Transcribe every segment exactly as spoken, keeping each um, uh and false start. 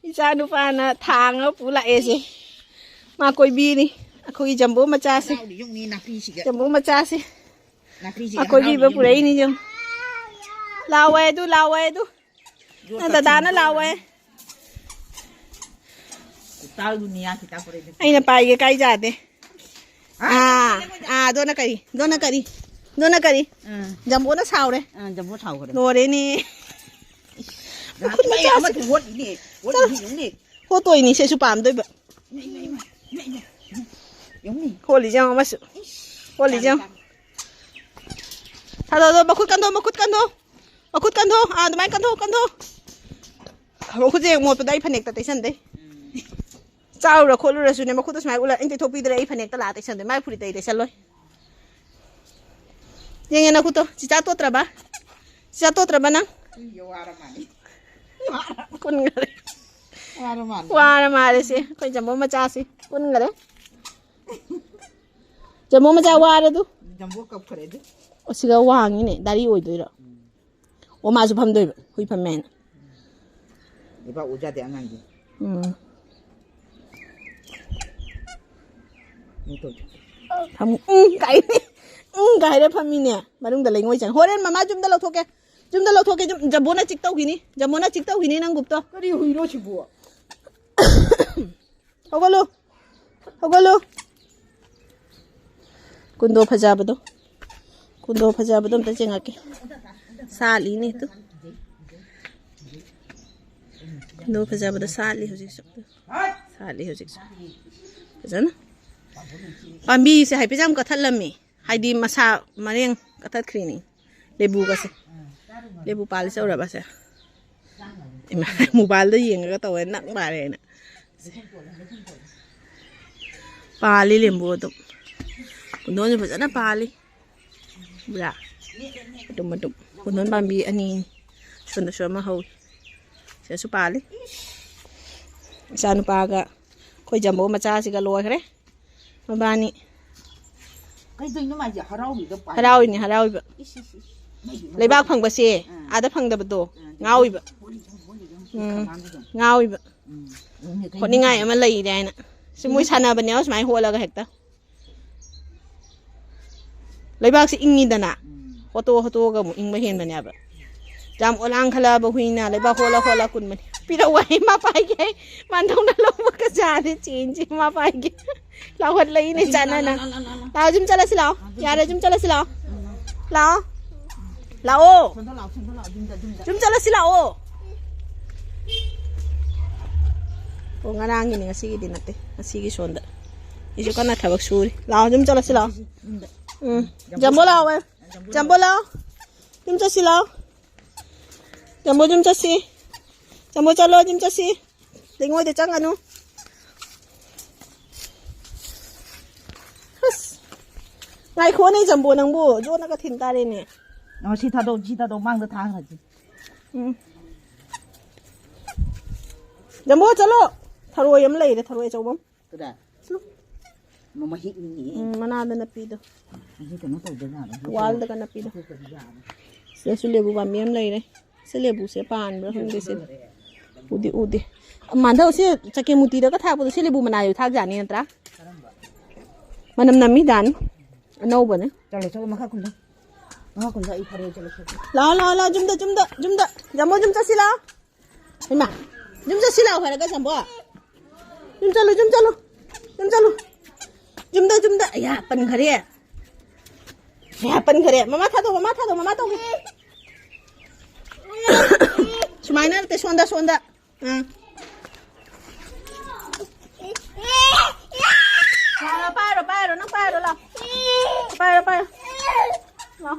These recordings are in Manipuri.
ꯏꯆꯥ ꯅꯨꯄꯥꯅ ꯊꯥꯡ ꯑꯃ ꯄꯨ ꯂꯥꯛꯑꯦꯁꯦ꯫ ꯃꯥ ꯀꯣꯏꯕꯤꯅꯤ꯫ ꯑꯩꯈꯣꯏꯒꯤ ꯖꯝꯕꯣ ꯃꯆꯥꯁꯦ꯫ ꯍꯔꯥꯎꯗꯤ ꯌꯨꯝꯅꯤ ꯅꯥꯄꯤꯁꯤꯒ꯫ ꯖꯝꯕꯣ ꯃꯆꯥꯁꯦ꯫ ꯅꯥꯄꯤꯁꯤꯒ ꯑꯀꯣꯏꯕꯤꯕ ꯍꯔꯥꯎꯗꯤ ꯌꯨꯝꯅꯤ꯫ ꯄꯨꯔꯛꯏꯅꯤ ꯌꯦꯡꯉꯨ꯫ ꯂꯥꯎꯋꯦ ꯑꯗꯨ, ꯂꯥꯎꯋꯦ ꯑꯗꯨ꯫ ꯌꯣꯠ ꯅꯪ ꯗꯗꯥꯅ ꯀꯛꯁꯤꯟ ꯂꯥꯎꯋꯦ꯫ ꯎꯇꯥꯜ ꯗꯨꯅꯤꯌꯥ ꯈꯤꯇꯪ ꯄꯨꯔꯛꯏ꯫ ꯑꯩꯅ ꯄꯥꯏꯒꯦ ꯀꯥꯏ ꯌꯥꯗꯦ꯫ ꯍꯥ? ꯑꯥ, ꯑꯥ, ꯑꯗꯨꯅ ꯀꯔꯤ? ꯑꯗꯨꯅ ꯀꯔꯤ? ꯑꯗꯨꯅ ꯀꯔꯤ? ꯑꯥ꯫ ꯖꯝꯕꯣꯅ ꯁꯥꯎꯔꯦ꯫ ꯑꯥ, ꯖꯝꯕꯣ ꯁꯥꯎꯈ꯭ꯔꯦ꯫ ꯂꯣꯏꯔꯦꯅꯦ꯫ ꯃꯈꯨꯠ ꯃꯆꯥꯁꯤ꯫ ꯑꯃ ꯍꯣꯠꯂꯤꯅꯦ꯫ ꯍꯣꯠꯂꯤꯅꯦ, ꯌꯦꯡꯉꯨꯅꯦ꯫ ꯍꯣꯠꯇꯣꯏꯅꯤ, ꯁꯤꯁꯨ ꯄꯥꯝꯗꯣꯏꯕ꯫ ꯏꯃꯥ, ꯏꯃꯥ, ꯏꯃꯥ, ꯏꯃꯥ, ꯏꯃꯥ꯫ ꯌꯦꯡꯉꯨꯅꯦ꯫ ꯍꯣꯠꯂꯤꯁꯦ ꯌꯦꯡꯉꯣ ꯑꯃꯁꯨ꯫ ꯏꯁ, ꯍꯣꯠꯂꯤꯁꯦ ꯌꯦꯡꯉꯣ꯫ ꯆꯥꯔꯦ, ꯆꯥꯔꯦ꯫ ꯊꯥꯗꯣꯛꯑꯣ, ꯃꯈꯨꯠ ꯀꯟꯗꯣ, ꯃꯈꯨꯠ ꯀꯟꯗꯣ꯫ ꯃꯈꯨꯠ ꯀꯟꯗꯣ꯫ ꯑꯥ, ꯑꯗꯨꯃꯥꯏꯅ ꯀꯟꯗꯣ, ꯀꯟꯗꯣ꯫ ꯃꯈꯨꯠꯁꯦ ꯃꯣꯠꯄꯗ ꯑꯩ ꯐꯅꯦꯛꯇ ꯇꯩꯁꯟꯗꯦ꯫ ꯎꯝ꯫ ꯆꯥꯔꯨꯔ ꯈꯣꯠꯂꯨꯔꯁꯨꯅꯦ, ꯃꯈꯨꯠꯇ ꯁꯨꯃꯥꯏꯅ ꯎꯠꯂ ꯑꯩꯅ ꯇꯩꯊꯣꯛꯄꯤꯗ꯭ꯔꯦ, ꯑꯩ ꯐꯅꯦꯛꯇ ꯂꯥꯛꯑ ꯇꯩꯁꯟꯗꯣꯏ, ꯃꯥꯏ ꯐꯨꯔꯤꯠꯇ ꯑꯩ ꯇꯩꯁꯜꯂꯣꯏ꯫ ꯌꯦꯡꯉꯦ ꯅꯈꯨꯠꯇꯣ, ꯆꯤꯆꯥ ꯇꯣꯠꯇ꯭ꯔꯕ? ꯆꯤꯆꯥ ꯇꯣꯠꯇ꯭ꯔꯕ ꯅꯪ? ꯏꯌꯣ, ꯋꯥꯔ ꯃꯥꯜꯂꯦ꯫ ꯀꯨꯟꯈꯔꯦ꯫ ꯋꯥꯔ ꯃꯥꯜꯂꯦ꯫ ꯋꯥꯔ ꯃꯥꯜꯂꯦ ꯁꯤ, ꯑꯩꯈꯣꯏ ꯖꯝꯕꯣ ꯃꯆꯥꯁꯤ꯫ ꯀꯨꯟꯈꯔꯦ꯫ ꯖꯝꯕꯣ ꯃꯆꯥ ꯋꯥꯔꯦ ꯑꯗꯨ꯫ ꯖꯝꯕꯣ ꯀꯞꯈꯔꯦ ꯑꯗꯨ꯫ ꯑꯣ, ꯁꯤꯒ ꯋꯥꯡꯉꯤꯅꯦ, ꯗꯥꯔꯤ ꯑꯣꯏꯗꯣꯏꯔꯣ? ꯎꯝ꯫ ꯑꯣ, ꯃꯥꯁꯨ ꯐꯝꯗꯣꯏꯕ, ꯍꯨꯏ ꯐꯝꯃꯦ ꯍꯥꯏꯅ꯫ ꯂꯩꯕꯥꯛ ꯎꯖꯥꯗꯦ ꯑꯉꯥꯡꯗꯤ꯫ ꯎꯝ꯫ ꯃꯤ ꯇꯧꯗꯦ꯫ ꯐꯝ-, ꯎꯝ, ꯀꯥꯏꯅꯦ꯫ ꯎꯝ, ꯀꯥꯏꯔꯦ ꯐꯝꯃꯤꯅꯦ꯫ ꯃꯅꯨꯡꯗ ꯂꯩꯉꯣꯏ ꯆꯪ-, ꯍꯣꯔꯦꯟ ꯃꯃꯥ ꯌꯨꯝꯗ ꯂꯧꯊꯣꯛꯀꯦ꯫ ꯌꯨꯝꯗ ꯂꯧꯊꯣꯛꯀꯦ, ꯌꯨꯝ-, ꯖꯝꯕꯣꯅ ꯆꯤꯛ ꯇꯧꯈꯤꯅꯤ꯫ ꯖꯝꯕꯣꯅ ꯆꯤꯛ ꯇꯧꯈꯤꯅꯤ ꯅꯪ ꯒꯨꯞꯇꯣ꯫ ꯀꯔꯤ ꯍꯨꯏꯅꯣ ꯁꯤꯕꯨ? ꯍꯧꯒꯠꯂꯨ꯫ ꯍꯧꯒꯠꯂꯨ꯫ ꯀꯨꯟꯗꯣ ꯐꯖꯕꯗꯣ꯫ ꯀꯨꯟꯗꯣ ꯐꯖꯕꯗꯣ ꯑꯝꯇ ꯌꯦꯡꯉꯛꯀꯦ꯫ ꯁꯥꯠꯂꯤꯅꯦ ꯇꯨ꯫ ꯀꯨꯟꯗꯣ ꯐꯖꯕꯗꯣ ꯁꯥꯠꯂꯤ ꯍꯧꯖꯤꯛꯁꯨ꯫ ꯁꯥꯠꯂꯤ ꯍꯧꯖꯤꯛꯁꯨ꯫ ꯐꯖꯅ꯫ ꯄꯥꯝꯕꯤꯁꯦ ꯍꯥꯏꯐꯦꯠ ꯌꯥꯝ ꯀꯛꯊꯠꯂꯝꯃꯤ꯫ ꯍꯥꯏꯗꯤ ꯃꯁꯥ ꯃꯔꯦꯡ ꯀꯛꯊꯠꯈ꯭ꯔꯤꯅꯤ꯫ ꯂꯦꯕꯨꯒꯁꯦ꯫ ꯂꯦꯕꯨ ꯄꯥꯜꯂꯤ ꯆꯧꯔꯕꯁꯦ꯫ ꯏꯃꯥ, ꯃꯣꯕꯥꯏꯜꯗ ꯌꯦꯡꯉꯒ ꯇꯧꯋꯦ, ꯅꯛ ꯃꯥꯜꯂꯦꯅ꯫ ꯄꯥꯜꯂꯤ ꯂꯦꯝꯕꯨ ꯑꯗꯨꯝ꯫ ꯄꯨꯟꯗꯣꯟꯁꯨ ꯐꯖꯅ ꯄꯥꯜꯂꯤ꯫ ꯎꯕ꯭ꯔꯥ? ꯃꯇꯨꯝ ꯃꯇꯨꯝ꯫ ꯄꯨꯟꯗꯣꯟ ꯄꯥꯝꯕꯤ ꯑꯅꯤ꯫ ꯁꯣꯝꯗꯁꯨ ꯑꯃ ꯍꯧꯏ꯫ ꯁꯤꯗꯁꯨ ꯄꯥꯜꯂꯤ꯫ ꯏꯆꯥꯅꯨꯄꯥꯒ ꯑꯩꯈꯣꯏ ꯖꯝꯕꯣ ꯃꯆꯥꯁꯤꯒ ꯂꯣꯏꯈ꯭ꯔꯦ꯫ ꯃꯕꯥꯅꯤ꯫ ꯀꯩꯗꯧꯅꯣ ꯃꯥꯏꯁꯦ? ꯍꯔꯥꯎꯔꯤꯔꯣ ꯄꯥꯏꯔꯤꯔꯣ? ꯍꯔꯥꯎꯔꯤꯅꯦ, ꯍꯔꯥꯎꯔꯤꯕ꯫ ꯏꯁ, ꯏꯁ, ꯏꯁ꯫ ꯃꯩ ꯂꯩꯕꯥꯛ ꯐꯪꯕꯁꯦ, ꯑꯥ꯫ ꯑꯥꯗ ꯐꯪꯗꯕꯗꯣ, ꯑꯥ, ꯉꯥꯎꯔꯤꯕ꯫ ꯍꯣꯂꯤ, ꯍꯣꯂꯤ, ꯍꯣꯂꯤ꯫ ꯎꯝ꯫ ꯉꯥꯎꯔꯤꯕ꯫ ꯎꯝ꯫ ꯍꯣꯠꯅꯤꯡꯉꯥꯏ ꯑꯃ ꯂꯩꯔꯦ ꯍꯥꯏꯅ꯫ ꯁꯤ ꯃꯣꯏ ꯁꯥꯟꯅꯕꯅꯦꯕ ꯁꯨꯃꯥꯏꯅ ꯍꯣꯠꯂꯒ ꯍꯦꯛꯇ꯫ ꯂꯩꯕꯥꯛꯁꯤ ꯏꯪꯉꯤꯗꯅ꯫ ꯎꯝ꯫ ꯍꯣꯠꯇꯣꯛ ꯍꯣꯠꯇꯣꯛꯑꯒ ꯑꯃꯨꯛ ꯏꯪꯕ ꯍꯦꯟꯕꯅꯦꯕ꯫ ꯌꯥꯝ ꯑꯣꯂꯥꯡ ꯈꯜꯂꯛꯑꯕ ꯍꯨꯏꯅ ꯂꯩꯕꯥꯛ ꯍꯣꯠꯂ ꯍꯣꯠꯂ ꯀꯨꯟꯕꯅꯤ꯫ ꯄꯤꯔꯛꯑꯣ ꯍꯥꯏ ꯃꯥ ꯄꯥꯏꯒꯦ ꯍꯥꯏ꯫ ꯃꯥꯟꯗꯧꯅ ꯂꯧꯕꯒ ꯆꯥꯗꯦ ꯆꯦꯟꯁꯦ ꯃꯥ ꯄꯥꯏꯒꯦ꯫ ꯂꯥꯎꯍꯠꯂꯛꯏꯅꯦ ꯆꯥꯟꯅꯅ꯫ ꯂꯥꯛꯑꯣ ꯌꯨꯝ ꯆꯠꯂꯁꯤ ꯂꯥꯛꯑꯣ꯫ ꯌꯥꯔꯦ ꯌꯨꯝ ꯆꯠꯂꯁꯤ ꯂꯥꯛꯑꯣ꯫ ꯂꯥꯛꯑꯣ꯫ ꯂꯥꯛꯑꯣ꯫ ꯁꯣꯝꯗ ꯂꯥꯛꯑꯣ, ꯁꯣꯝꯗ ꯂꯥꯛꯑꯣ, ꯌꯨꯝꯗ, ꯌꯨꯝꯗ꯫ ꯌꯨꯝ ꯆꯠꯂꯁꯤ ꯂꯥꯛꯑꯣ꯫ ꯑꯣ ꯉꯔꯥꯡꯒꯤꯅꯤ ꯉꯁꯤꯒꯤꯗꯤ ꯅꯠꯇꯦ꯫ ꯉꯁꯤꯒꯤ ꯁꯣꯟꯗ꯫ ꯑꯩꯁꯨ ꯀꯟꯅ ꯊꯕꯛ ꯁꯨꯔꯤ꯫ ꯂꯥꯛꯑꯣ ꯌꯨꯝ ꯆꯠꯂꯁꯤ ꯂꯥꯛꯑꯣ꯫ ꯌꯨꯝꯗ꯫ ꯎꯝ꯫ ꯖꯝꯕꯣ ꯂꯥꯛꯑꯣ꯫ ꯖꯝꯕꯣ ꯂꯥꯛꯑꯣ꯫ ꯌꯨꯝ ꯆꯠꯁꯤ ꯂꯥꯛꯑꯣ꯫ ꯖꯝꯕꯣ ꯌꯨꯝ ꯆꯠꯁꯤ꯫ ꯖꯝꯕꯣ ꯆꯠꯂꯣ ꯌꯨꯝ ꯆꯠꯁꯤ꯫ ꯂꯩꯉꯣꯏꯗ ꯆꯪꯒꯅꯨ꯫ ꯑꯁ꯫ ꯉꯥꯏꯈꯣꯅꯦ ꯖꯝꯕꯣ ꯅꯪꯕꯨ꯫ ꯌꯣꯠꯅꯒ ꯊꯤꯟ ꯇꯥꯔꯦꯅꯦ꯫ ꯑꯣ ꯁꯤ ꯊꯥꯗꯣꯛ ꯁꯤ ꯊꯥꯗꯣꯛ ꯃꯥꯡꯗ ꯊꯥꯈ꯭ꯔꯁꯤ꯫ ꯎꯝ꯫ ꯖꯝꯕꯣ ꯆꯠꯂꯣ꯫ ꯊꯔꯣꯏ ꯑꯃ ꯂꯩꯔꯦ ꯊꯔꯣꯏ ꯑꯆꯧꯕ ꯑꯃ꯫ ꯀꯗꯥꯏ? ꯁꯨ꯫ ꯃꯃ ꯍꯤꯛꯅꯤꯡꯉꯤ꯫ ꯎꯝ, ꯃꯅꯥꯗ ꯅꯞꯄꯤꯗꯣ꯫ ꯑꯁꯤ ꯀꯩꯅꯣ ꯇꯧꯗꯣꯏꯖꯥꯠꯂꯣ? ꯋꯥꯜꯗꯒ ꯅꯞꯄꯤꯗꯣ꯫ ꯂꯧꯊꯣꯛꯇ꯭ꯔꯗꯤ ꯌꯥꯔꯣꯏ꯫ ꯁꯤꯗꯁꯨ ꯂꯦꯕꯨ ꯄꯥꯝꯕꯤ ꯑꯃ ꯂꯩꯔꯦ꯫ ꯁꯤ ꯂꯦꯕꯨꯁꯦ ꯄꯥꯟꯕ꯭ꯔꯥ ꯈꯪꯗꯦ ꯁꯤꯗꯤ꯫ ꯎꯗꯤ ꯎꯗꯦ꯫ ꯃꯥꯟꯗꯧ ꯁꯤ ꯆꯀꯦꯃꯨꯇꯤꯗꯒ ꯊꯥꯛꯄꯗꯣ ꯁꯤ ꯂꯦꯕꯨ ꯃꯅꯥꯁꯨ ꯊꯥꯛꯖꯥꯠꯅꯤ ꯅꯠꯇ꯭ꯔꯥ? ꯀꯔꯝꯕ? ꯃꯅꯝ ꯅꯝꯃꯤ ꯗꯥꯟ꯫ ꯑꯅꯧꯕꯅꯦ꯫ ꯆꯠꯂꯣ, ꯆꯠꯂꯣ, ꯃꯈꯥ ꯀꯨꯝꯊꯧ꯫ ꯃꯈꯥ ꯀꯨꯝꯊꯧ, ꯑꯩ ꯊꯔꯣꯏ ꯆꯠꯂꯣ, ꯆꯠꯂꯣ꯫ ꯂꯥꯛꯑꯣ, ꯂꯥꯛꯑꯣ, ꯂꯥꯛꯑꯣ, ꯌꯨꯝꯗ, ꯌꯨꯝꯗ, ꯌꯨꯝꯗ꯫ ꯖꯝꯕꯣ ꯌꯨꯝ ꯆꯠꯁꯤ ꯂꯥꯛꯑꯣ꯫ ꯏꯃꯥ, ꯌꯨꯝ ꯆꯠꯁꯤ ꯂꯥꯛꯑꯣ ꯍꯥꯏꯔꯒ ꯖꯝꯕꯣ꯫ ꯌꯨꯝ ꯆꯠꯂꯨ, ꯌꯨꯝ ꯆꯠꯂꯨ, ꯌꯨꯝ ꯆꯠꯂꯨ꯫ ꯌꯨꯝꯗ, ꯌꯨꯝꯗ꯫ ꯑꯌꯥ, ꯄꯟꯈꯔꯦ꯫ ꯑꯌꯥ, ꯄꯟꯈꯔꯦ꯫ ꯃꯃꯥ ꯊꯥꯗꯣꯛ, ꯃꯃꯥ ꯊꯥꯗꯣꯛ, ꯃꯃꯥ ꯇꯧꯒꯦ꯫ ꯁꯨꯃꯥꯏꯅ ꯅꯠꯇꯦ, ꯁꯣꯟꯗ, ꯁꯣꯟꯗ꯫ ꯑꯥ꯫ ꯂꯥꯛꯑꯣ, ꯂꯥꯛꯑꯣ, ꯄꯥꯏꯔꯣ, ꯄꯥꯏꯔꯣ, ꯅꯪ ꯄꯥꯏꯔꯣ, ꯂꯥꯛꯑꯣ꯫ ꯄꯥꯏꯔꯣ, ꯄꯥꯏꯔꯣ꯫ ꯂꯥꯛꯑꯣ꯫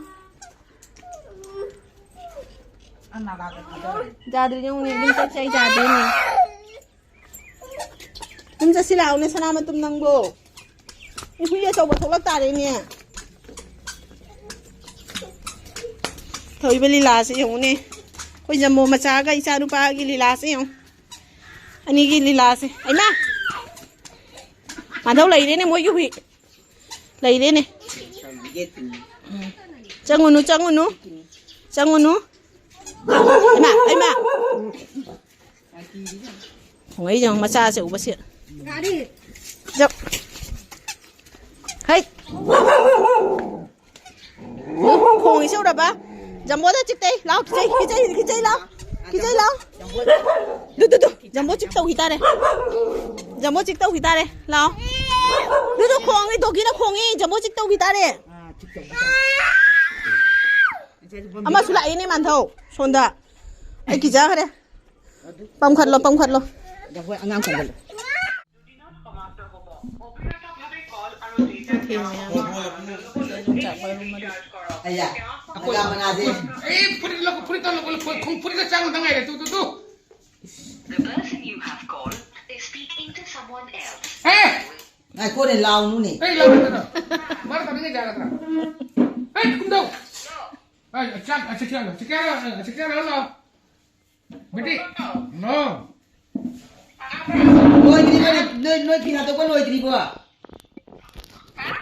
ꯌꯥꯗ꯭ꯔꯤ ꯌꯦꯡꯉꯨꯅꯦ, ꯑꯗꯨꯝ ꯆꯠꯁꯦ, ꯑꯩ ꯌꯥꯗꯦꯅꯦ꯫ ꯑꯗꯨꯝ ꯆꯠꯁꯤ ꯂꯥꯛꯑꯣꯅꯦ, ꯁꯅꯥ ꯃꯇꯨꯝ ꯅꯪꯕꯣ꯫ ꯑꯦ, ꯍꯨꯏ ꯑꯆꯧꯕ ꯊꯣꯛꯂꯛ ꯇꯥꯔꯦꯅꯦ꯫ ꯊꯧꯔꯤꯕ ꯂꯤꯂꯥꯁꯦ ꯌꯦꯡꯉꯨꯅꯦ꯫ ꯑꯩꯈꯣꯏ ꯖꯝꯕꯣ ꯃꯆꯥꯒ ꯏꯆꯥ ꯅꯨꯄꯥꯒꯤ ꯂꯤꯂꯥꯁꯦ ꯌꯦꯡꯉꯨ꯫ ꯑꯅꯤꯒꯤ ꯂꯤꯂꯥꯁꯦ꯫ ꯑꯩꯃꯥ! ꯃꯥꯙꯧ ꯂꯩꯔꯦꯅꯦ ꯃꯣꯏꯒꯤ ꯍꯨꯏ꯫ ꯂꯩꯔꯦꯅꯦ꯫ ꯎꯝ꯫ ꯆꯪꯉꯨꯅꯨ, ꯆꯪꯉꯨꯅꯨ꯫ ꯆꯪꯉꯨꯅꯨ꯫ ꯑꯩꯃꯥ, ꯑꯩꯃꯥ꯫ ꯈꯣꯡꯉꯩ ꯌꯦꯡꯉꯨ, ꯃꯆꯥꯁꯦ ꯎꯕꯁꯤ꯫ ꯖꯞ꯫ ꯍꯩ꯫ ꯈꯣꯡꯉꯤꯁꯦ ꯎꯔꯕ? ꯖꯝꯕꯣꯗ ꯆꯤꯛꯇꯩ꯫ ꯂꯥꯎ, ꯈꯤꯆꯩ, ꯈꯤꯆꯩ, ꯈꯤꯆꯩ ꯂꯥꯎ꯫ ꯈꯤꯆꯩ ꯂꯥꯎ꯫ ꯗꯨ, ꯗꯨ, ꯗꯨ꯫ ꯖꯝꯕꯣ ꯆꯤꯛ ꯇꯧꯈꯤ ꯇꯥꯔꯦ꯫ ꯖꯝꯕꯣ ꯆꯤꯛ ꯇꯧꯈꯤ ꯇꯥꯔꯦ꯫ ꯂꯥꯎ꯫ ꯗꯨ, ꯗꯨ ꯈꯣꯡꯉꯤ, ꯗꯣꯒꯤꯅ ꯈꯣꯡꯉꯤ꯫ ꯖꯝꯕꯣ ꯆꯤꯛ ꯇꯧꯈꯤ ꯇꯥꯔꯦ꯫ ꯑꯃꯁꯨ ꯂꯥꯛꯏꯅꯦ, ꯃꯥꯟꯊꯧ꯫ ꯁꯣꯝꯗ꯫ ꯑꯩ ꯀꯤꯖꯈ꯭ꯔꯦ꯫ ꯄꯝꯈꯠꯂꯣ, ꯄꯝꯈꯠꯂꯣ꯫ ꯑꯗ ꯍꯣꯏ, ꯑꯉꯥꯡ ꯆꯪꯒꯜꯂꯣ꯫ ꯑꯌꯥ, ꯑꯩꯈꯣꯏ ꯃꯅꯥꯁꯦ꯫ ꯑꯦ, ꯐꯨꯔꯤꯠ ꯂꯧ, ꯐꯨꯔꯤꯠ ꯂꯧ, ꯐꯨꯔꯤꯠ, ꯈꯣꯡ-, ꯐꯨꯔꯤꯠꯇ ꯆꯥꯡ ꯑꯝꯇ ꯉꯥꯏꯔꯦ, two, two, two. The person you have called is speaking to someone else. ꯑꯦ! ꯉꯥꯏꯈꯣꯅꯦ, ꯂꯥꯎꯅꯨꯅꯦ꯫ ꯑꯩ ꯂꯥꯎꯅꯨ ꯀꯩꯅꯣ? ꯃꯥꯅ ꯇꯥꯅꯤꯡꯉꯥꯏ ꯖꯥꯒ ꯅꯠꯇ꯭ꯔꯥ? ꯑꯦ, ꯀꯨꯝꯗꯧ! ꯑ, ꯆꯥꯛ, ꯑ, ꯆꯥꯛ ꯆꯥꯔꯣ, ꯆꯥꯛ ꯆꯥꯔꯣ, ꯑ, ꯆꯥꯛ ꯆꯥꯔꯣ, ꯂꯥꯎ꯫ ꯕꯤꯇꯤ꯫ ꯅꯣ꯫ ꯂꯣꯏꯗ꯭ꯔꯤꯕꯅꯦ, ꯅꯣꯏ, ꯅꯣꯏ ꯐꯤ ꯍꯥꯠꯇꯣꯛꯄ ꯂꯣꯏꯗ꯭ꯔꯤꯕꯣ?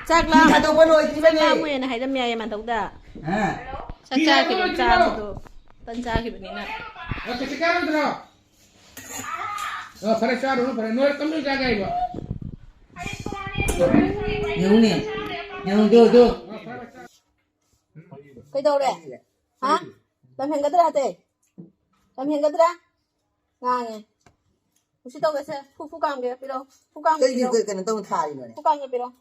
ꯆꯥꯛ ꯐꯤ ꯂꯥꯝ-, ꯍꯥꯠꯇꯣꯛꯄ ꯆꯥꯛ ꯂꯣꯏꯗ꯭ꯔꯤꯕꯅꯦ꯫ ꯂꯥꯝꯃꯦꯅ ꯍꯥꯏꯔꯝꯃꯦ ꯌꯥꯏꯌꯦ ꯃꯥꯟꯇꯧꯗ꯫ ꯍꯥ? ꯆꯥꯛ ꯐꯤ ꯍꯥꯠꯇꯣꯛꯄ ꯆꯥꯈꯤꯕ ꯂꯣꯏꯗ꯭ꯔꯤꯕꯣ? ꯆꯥꯕꯗꯣ ꯇꯟ ꯆꯥꯈꯤꯕꯅꯤꯅ꯫ ꯑ, ꯀꯩꯁꯨ ꯆꯥꯔꯣꯏꯗ꯭ꯔꯣ? ꯑ, ꯐꯔꯦ, ꯆꯥꯔꯨꯅꯨ, ꯐꯔꯦ꯫ ꯅꯣꯏ ꯀꯝꯗꯧ ꯆꯥꯒꯦ ꯍꯥꯏꯕ? ꯌꯦꯡꯉꯨꯅꯦ꯫ ꯌꯦꯡꯉꯨ, ꯗꯨ, ꯗꯨ꯫ ꯑ, ꯐꯔꯦ, ꯐꯔꯦ, ꯆꯥꯔꯣ꯫ ꯀꯩꯗꯧꯔꯦ? ꯍꯥ? ꯂꯝ ꯍꯦꯟꯒꯗ꯭ꯔꯥ ꯑꯇꯩ? ꯂꯝ ꯍꯦꯟꯒꯗ꯭ꯔꯥ? ꯉꯥꯡꯉꯦ꯫ ꯀꯨꯁꯤ ꯇꯧꯒꯦꯁꯦ꯫ ꯐꯨ, ꯐꯨ ꯀꯥꯝꯒꯦ ꯄꯤꯔꯛꯑꯣ꯫ ꯐꯨ ꯀꯥꯝꯒꯦ ꯀꯩꯒꯤ ꯄꯤꯔꯛꯑꯣ꯫ ꯀꯩꯅꯣ ꯇꯧꯅ ꯊꯥꯔꯤꯅꯣꯅꯦ? ꯐꯨ ꯀꯥꯝꯒꯦ ꯄꯤꯔꯛꯑꯣ꯫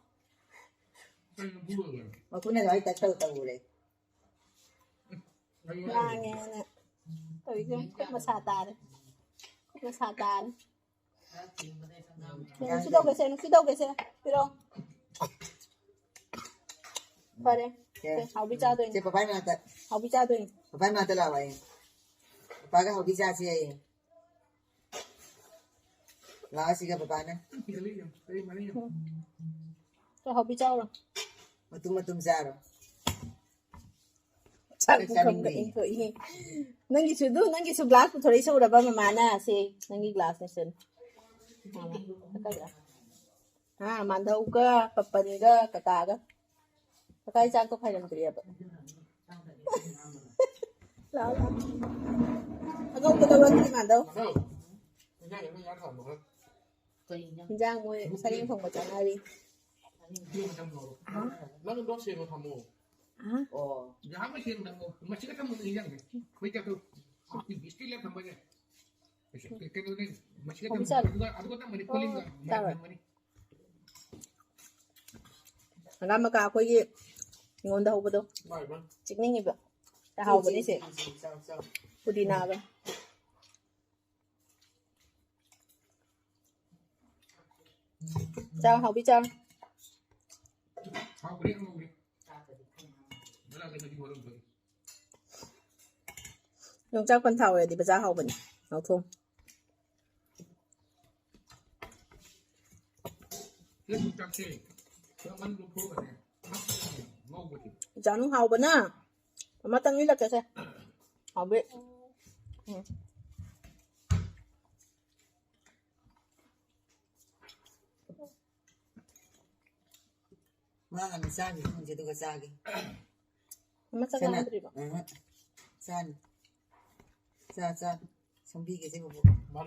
ꯃꯈꯨꯠꯅ ꯂꯣꯏ ꯇꯛ ꯇꯧ ꯇꯧꯔꯦ꯫ ꯉꯥꯡꯉꯦꯅ ꯇꯧꯔꯤꯁꯦ꯫ ꯈꯨꯠ ꯃꯁꯥ ꯇꯥꯔꯦ꯫ ꯈꯨꯠ ꯃꯁꯥ ꯇꯥꯔꯦ꯫ ꯅꯨꯡꯁꯤ ꯇꯧꯒꯦꯁꯦ, ꯅꯨꯡꯁꯤ ꯇꯧꯒꯦꯁꯦ꯫ ꯄꯤꯔꯛꯑꯣ꯫ ꯐꯔꯦ꯫ ꯁꯦ꯫ ꯁꯦ, ꯍꯥꯎꯕꯤ ꯆꯥꯗꯣꯏꯅꯤ꯫ ꯁꯦ, ꯄꯄꯥꯏ ꯃꯅꯥꯛꯇ꯫ ꯍꯥꯎꯕꯤ ꯆꯥꯗꯣꯏꯅꯤ꯫ ꯄꯄꯥꯏ ꯃꯅꯥꯛꯇ ꯂꯥꯛꯑꯣ ꯍꯥꯏꯌꯦ꯫ ꯄꯄꯥꯒ ꯍꯥꯎꯕꯤ ꯆꯥꯁꯤ ꯍꯥꯏꯌꯦ꯫ ꯂꯥꯛꯑꯣ ꯁꯤꯒ ꯄꯄꯥꯅ꯫ ꯁꯦ, ꯍꯥꯎꯕꯤ ꯆꯥꯎꯔꯣ꯫ ꯃꯇꯨꯝ ꯃꯇꯨꯝ ꯆꯥꯔꯣ꯫ ꯆꯥꯛ ꯆꯥꯛ ꯄꯨꯈꯝꯒ ꯆꯥꯅꯤꯡꯗꯦ꯫ ꯏꯟꯊꯣꯛꯏ꯫ ꯅꯪꯒꯤꯁꯨ ꯑꯗꯨ, ꯅꯪꯒꯤꯁꯨ ꯒ꯭ꯂꯥꯁ ꯄꯨꯊꯣꯔꯛꯏꯁꯦ ꯎꯔꯕ ꯃꯃꯥꯅ? ꯁꯦ, ꯅꯪꯒꯤ ꯒ꯭ꯂꯥꯁꯅꯦ ꯁꯦ꯫ ꯃꯥꯃ, ꯀꯥꯏꯗ? ꯍꯥ, ꯃꯥꯟꯗꯧꯒ, ꯄꯄꯟꯒ, ꯀꯀꯥꯒ꯫ ꯀꯀꯥꯒꯤ ꯆꯥꯛꯇꯣ ꯈꯥꯏꯔꯝꯗ꯭ꯔꯤꯑꯕ꯫ ꯂꯥꯛꯑꯣ, ꯂꯥꯛꯑꯣ꯫ ꯑꯉꯧꯕꯗꯣ ꯂꯧꯔꯛꯀꯦ, ꯃꯥꯟꯗꯧ꯫ ꯌꯥꯏ, ꯅꯣꯏ ꯉꯥ ꯊꯣꯡꯕ ꯈꯔ꯫ ꯀꯩ ꯏꯟꯖꯥꯡ? ꯏꯟꯖꯥꯡ ꯃꯣꯏ ꯁꯔꯦꯡ ꯊꯣꯡꯕ ꯆꯥꯅꯔꯤ꯫ ꯁꯦꯝꯕ ꯊꯝꯃꯣ꯫ ꯍꯥ? ꯅꯪ ꯂꯣꯛ ꯁꯦꯝꯕ ꯊꯝꯃꯣ꯫ ꯍꯥ? ꯑꯣ꯫ ꯉꯥꯏꯍꯥꯛ ꯂꯩ ꯁꯦꯝꯕ ꯊꯝꯃꯣ꯫ ꯃꯁꯤꯒ ꯊꯝꯃꯣ, ꯅꯪ ꯏꯟꯖꯥꯡꯁꯦ꯫ ꯃꯩ ꯆꯠꯈ꯭ꯔꯣ꯫ ꯕꯤꯁꯀꯤꯠ ꯂꯩꯔ ꯊꯝꯕ ꯌꯥꯏ꯫ ꯀꯩꯅꯣꯅꯦ, ꯃꯁꯤꯒ ꯊꯝꯃꯣ꯫ ꯍꯧꯖꯤꯛ ꯆꯥꯔꯣ꯫ ꯑꯗꯨꯒ, ꯑꯗꯨꯒ ꯊꯝꯃꯅꯤ, ꯑꯣ, ꯀꯣꯂꯤꯡꯒ ꯆꯥꯔꯣꯏ꯫ ꯊꯝꯃꯅꯤ꯫ ꯍꯪꯒꯥꯝ ꯃꯀꯥ ꯑꯩꯈꯣꯏꯒꯤ ꯍꯤꯡꯒꯣꯜꯗ ꯍꯧꯕꯗꯣ꯫ ꯃꯥꯏ, ꯃꯥꯏ꯫ ꯆꯤꯛꯅꯤꯡꯉꯤꯕ꯫ ꯆꯥꯎ, ꯍꯥꯎꯕꯅꯦ ꯁꯦ꯫ ꯆꯥꯎ, ꯆꯥꯎ, ꯆꯥꯎ꯫ ꯄꯨꯗꯤꯅꯥꯒ꯫ ꯆꯥꯎ, ꯍꯥꯎꯕꯤ, ꯆꯥꯎ꯫ ꯍꯥꯎꯈ꯭ꯔꯦ, ꯍꯥꯎꯈ꯭ꯔꯦ꯫ ꯌꯣꯡꯆꯥꯛ ꯄꯟꯊꯥ ꯑꯣꯏꯔꯗꯤ ꯕꯖꯥꯔ ꯍꯥꯎꯕꯅꯤ꯫ ꯉꯧꯊꯣꯡ꯫ ꯁꯤ ꯌꯣꯡꯆꯥꯛꯁꯦ ꯈꯔ ꯃꯔꯨ ꯂꯧꯊꯣꯛꯑꯒꯅꯦ, ꯉꯧꯕꯁꯦ꯫ ꯏꯆꯥꯅꯨ ꯍꯥꯎꯕꯅ꯫ ꯑꯃꯇꯪ ꯏꯜꯂꯛꯀꯦꯁꯦ꯫ ꯍꯥꯎꯕꯤ꯫ ꯎꯝ꯫ ꯃꯥ ꯍꯥꯟꯅ ꯆꯥꯈꯤꯁꯅꯨꯁꯦ, ꯑꯗꯨꯒ ꯆꯥꯒꯦ꯫ ꯑꯃ ꯆꯥꯛ ꯁꯅꯥ-, ꯂꯥꯝꯗ꯭ꯔꯤꯕꯣ? ꯑꯍ꯫ ꯆꯥꯅꯤ꯫ ꯆꯥ, ꯆꯥ꯫ ꯁꯦꯝꯕꯤꯒꯦꯁꯦ, ꯕꯕꯨ꯫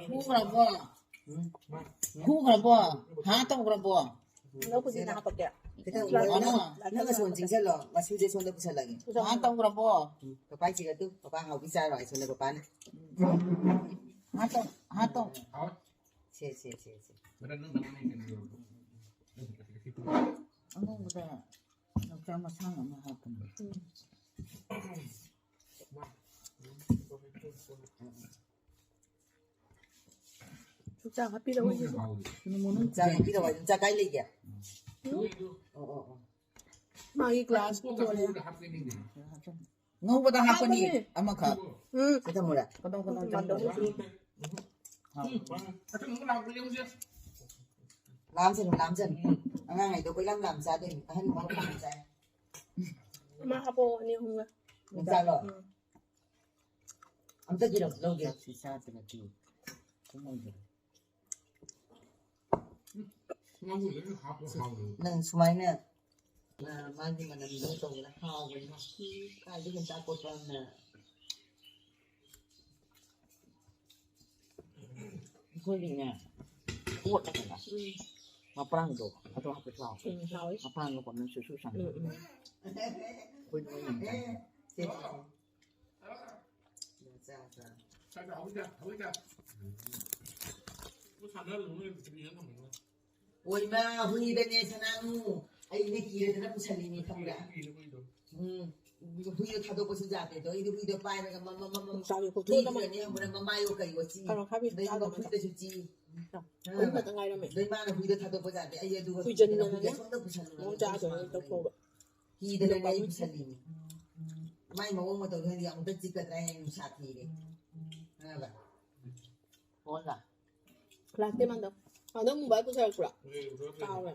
ꯈꯨꯈ꯭ꯔꯕꯣ? ꯎꯝ꯫ ꯈꯨꯈ꯭ꯔꯕꯣ? ꯍꯥ ꯇꯧꯈ꯭ꯔꯕꯣ? ꯂꯧ ꯄꯨꯗꯤꯅ ꯍꯥꯄꯛꯀꯦ꯫ ꯈꯤꯇꯪ ꯂꯥꯛꯑꯣ, ꯂꯥꯛꯑꯣ, ꯂꯥꯛꯑꯣ, ꯂꯥꯛꯑꯣ, ꯅꯪꯅ ꯁꯣꯟ ꯂꯥꯛꯑꯣ꯫ ꯆꯤꯡꯁꯤꯜꯂꯣ꯫ ꯃꯁꯨꯁꯦ ꯁꯣꯝꯗ ꯄꯨꯁꯜꯂꯒꯦ꯫ ꯍꯥ ꯇꯧꯈ꯭ꯔꯕꯣ? ꯎꯝ꯫ ꯄꯄꯥ ꯆꯤꯡꯉꯛꯇꯨ꯫ ꯄꯄꯥ ꯍꯥꯎꯕꯤ ꯆꯥꯔꯣ ꯍꯥꯏ ꯁꯣꯝꯗ ꯄꯄꯥꯅ꯫ ꯍꯥ ꯇꯧ-, ꯍꯥ ꯇꯧ-, ꯁꯦ, ꯁꯦ, ꯁꯦ, ꯁꯦ꯫ ꯑꯉꯧꯕꯗ ꯌꯣꯡꯆꯥꯛ ꯃꯁꯥꯡ ꯑꯃ ꯍꯥꯞꯄꯅꯤ꯫ ꯌꯣꯡꯆꯥꯛ ꯍꯥꯞꯄꯤꯔꯛꯑꯣ, ꯏꯆꯦ꯫ ꯌꯣꯡꯆꯥꯛ ꯍꯥꯞꯄꯤꯔꯛꯑꯣ, ꯌꯣꯡꯆꯥꯛ ꯀꯥꯏ ꯂꯩꯒꯦ? ꯎꯝ? ꯑꯣ, ꯑꯣ, ꯑꯣ꯫ ꯃꯥꯒꯤ ꯒ꯭ꯂꯥꯁ ꯄꯨꯊꯣꯔꯛꯑꯦ꯫ ꯉꯧꯕꯗ ꯍꯥꯞꯄꯅꯤ, ꯍꯥꯞꯄꯅꯤ꯫ ꯑꯃꯈꯛ꯫ ꯎꯝ꯫ ꯁꯤ ꯊꯝꯃꯨꯔꯥ? ꯀꯗꯧ, ꯀꯗꯧ, ꯀꯗꯧ꯫ ꯂꯥꯝꯁꯅꯨ, ꯂꯥꯝꯁꯅꯨ꯫ ꯑꯉꯥꯡ ꯍꯥꯏꯗꯣ ꯀꯣꯏꯂꯥꯝ ꯂꯥꯝ ꯆꯥꯗꯣꯏꯅꯤ꯫ ꯑꯍꯟ ꯃꯔꯨ ꯌꯥꯝ ꯆꯥꯏ꯫ ꯑꯃ ꯍꯥꯞꯄꯛꯑꯣ, ꯑꯅꯤ ꯑꯍꯨꯝꯒ꯫ ꯌꯣꯡꯆꯥꯛꯂꯣ? ꯎꯝ꯫ ꯑꯝꯇ ꯀꯤꯂꯣ ꯂꯧꯒꯦ꯫ ꯆꯥꯛꯁꯤ ꯆꯥꯗ꯭ꯔꯗꯤ ꯀꯨꯝꯃꯣꯏꯗ꯭ꯔꯣ? ꯉꯥꯃꯨꯗ ꯑꯣꯏꯅ ꯍꯥꯞꯄ ꯍꯥꯎꯕꯅꯤ꯫ ꯅꯪ ꯁꯨꯃꯥꯏꯅ, ꯑ, ꯃꯥꯒꯤ ꯃꯅꯝꯗꯣ ꯇꯧꯕꯗ ꯍꯥꯎꯕꯅꯤ꯫ ꯀꯥꯏꯗꯒꯤ ꯆꯥꯛ ꯀꯣꯠꯄ ꯑꯃꯅ꯫ ꯑꯩꯈꯣꯏꯒꯤꯅꯦ, ꯀꯣꯠꯂꯒꯅꯦ, ꯎꯝ꯫ ꯃꯄꯥꯟꯗꯣ ꯑꯗꯨ ꯍꯥꯞꯄꯁꯨ ꯍꯥꯎꯋꯦ꯫ ꯎꯝ, ꯍꯥꯎꯋꯦ꯫ ꯃꯄꯥꯟꯗꯣ ꯀꯣꯠꯅ ꯁꯨꯁꯨ ꯁꯥꯡꯉꯦ꯫ ꯎꯝ, ꯎꯝ꯫ ꯑꯩꯈꯣꯏ ꯅꯣꯏ ꯌꯥꯝ ꯆꯥꯅꯤꯡꯉꯦ꯫ ꯁꯦ, ꯁꯦ, ꯁꯦ꯫ ꯆꯥ, ꯆꯥ꯫ ꯆꯥ, ꯆꯥ, ꯍꯧꯖꯤꯛ ꯆꯥ, ꯍꯧꯖꯤꯛ ꯆꯥ꯫ ꯎꯝ꯫ ꯁꯥꯟꯅꯔꯨꯅꯨ, ꯅꯣꯏ ꯀꯔꯤ ꯌꯦꯟ ꯊꯝꯃꯤꯅꯣ? ꯑꯣꯏꯃ, ꯍꯨꯏꯗꯅꯦ ꯁꯅꯥꯅꯨ꯫ ꯑꯩꯅ ꯀꯤꯔꯗꯅ ꯄꯨꯁꯜꯂꯤꯅꯤ, ꯈꯪꯕ꯭ꯔꯥ? ꯎꯝ꯫ ꯍꯨꯏꯗꯣ ꯊꯥꯗꯣꯛꯄꯁꯨ ꯌꯥꯗꯦꯗꯣ꯫ ꯑꯩꯗꯤ ꯍꯨꯏꯗꯣ ꯄꯥꯏꯔꯒ ꯃ-, ꯃ-, ꯃ-, ꯃ-, ꯆꯥꯒꯦ, ꯀꯣꯊꯣꯛꯑꯣ, ꯅꯃ-, ꯍꯨꯏꯗꯨꯅꯅꯦ, ꯈꯪꯕ꯭ꯔꯥ? ꯃꯃꯥꯏꯌꯣ ꯀꯔꯤꯌꯣ ꯆꯤ꯫ ꯀꯩꯅꯣ ꯈꯥꯕꯤ, ꯑꯗꯩ ꯆꯥꯒꯅꯨ꯫ ꯃꯈꯨꯠꯇꯁꯨ ꯆꯤ꯫ ꯆꯥꯎ꯫ ꯑꯥ꯫ ꯑꯍꯨꯝ ꯈꯛꯇ ꯉꯥꯏꯔꯝꯃꯦ꯫ ꯑꯗꯩ ꯃꯥꯅ ꯍꯨꯏꯗꯣ ꯊꯥꯗꯣꯛꯄ ꯌꯥꯗꯦ꯫ ꯑꯩ ꯑꯗꯨꯒ ꯀꯨꯏꯖꯟꯗꯅꯅꯦ꯫ ꯍꯨꯏꯗꯣ ꯁꯣꯝꯗ ꯄꯨꯁꯜꯂꯨꯔꯒ ꯃꯑꯣꯡ ꯆꯥꯗꯣꯏꯅꯦ ꯃꯥꯡꯈ꯭ꯔꯦ꯫ ꯇꯧꯊꯣꯛꯑꯒ꯫ ꯀꯤꯗꯅꯅꯦ ꯑꯩ ꯄꯨꯁꯜꯂꯤꯅꯤ꯫ ꯃꯥꯏ ꯃꯑꯣꯡ ꯃꯇꯧꯗꯨꯅꯗꯤ ꯑꯃꯨꯛꯇ ꯆꯤꯛꯀꯗ꯭ꯔꯥ ꯍꯥꯏꯅ ꯅꯨꯡꯁꯥ ꯊꯤꯔꯦ꯫ ꯈꯪꯉꯕ? ꯍꯣꯏ꯫ ꯀ꯭ꯂꯥꯁ ꯇꯦꯟ ꯃꯥꯟꯗꯣ꯫ ꯑꯗꯣ ꯃꯣꯕꯥꯏꯜ ꯄꯨꯊꯔꯛꯄ꯭ꯔꯣ? ꯀꯥꯎꯔꯦ꯫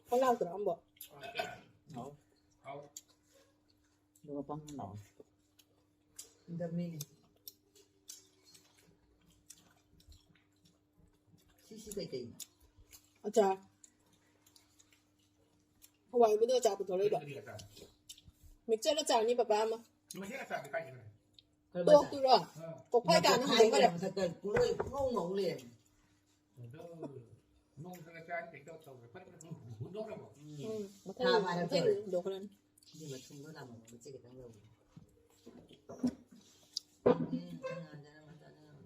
ꯐꯣꯟ ꯂꯥꯛꯇ꯭ꯔꯣ ꯑꯝꯕꯣ? ꯑꯗꯨꯒ ꯄꯪ ꯂꯥꯛꯑꯣ꯫ ꯗꯃꯤꯅꯤ꯫ ꯁꯤꯁꯤ ꯀꯩꯀꯩꯅꯣ? ꯑꯆꯥꯔ꯫ ꯍꯋꯥꯏꯕꯨꯗꯤ ꯑꯆꯥꯔ ꯄꯨꯊꯣꯔꯛꯏꯕ꯫ ꯀꯔꯤ ꯑꯆꯥꯔ? ꯃꯤꯛꯆꯔ ꯑꯆꯥꯔꯅꯤ ꯄꯄꯥ ꯑꯃ꯫ ꯃꯁꯤ ꯑꯆꯥꯔꯗꯤ ꯀꯥꯏꯗꯩꯅꯣ? ꯇꯣꯛꯇꯨꯔꯣ? ꯑꯥ꯫ ꯀꯣꯛꯐꯥꯏ ꯇꯥꯅ ꯍꯟꯗꯣꯛꯈ꯭ꯔꯦ꯫ ꯃꯊꯛꯇ ꯄꯨꯡꯉꯧ ꯉꯧ ꯂꯩꯔꯝꯃꯦ꯫ ꯑꯗꯣ ꯅꯣꯡ ꯈꯔ ꯆꯥꯔꯤ ꯀꯩ ꯇꯧ ꯇꯧꯔꯦ꯫ ꯐꯠ ꯐꯠ ꯍꯨꯟꯗꯣꯛꯈ꯭ꯔꯕꯣ? ꯎꯝ꯫ ꯎꯝ, ꯊꯥ ꯃꯊꯪ, ꯐꯥꯔꯛꯇꯣꯔꯦ꯫ ꯃꯊꯪ ꯍꯨꯟꯗꯣꯛꯈ꯭ꯔꯅꯤ꯫ ꯁꯤ ꯃꯊꯨꯝꯗꯣ ꯂꯥꯛꯑꯣ, ꯃꯆꯦ ꯈꯤꯇꯪ ꯂꯧꯒꯦ꯫ ꯎꯝ, ꯈꯤꯇꯪ ꯉꯥꯟꯖꯔ ꯃꯆꯥ ꯅꯪ꯫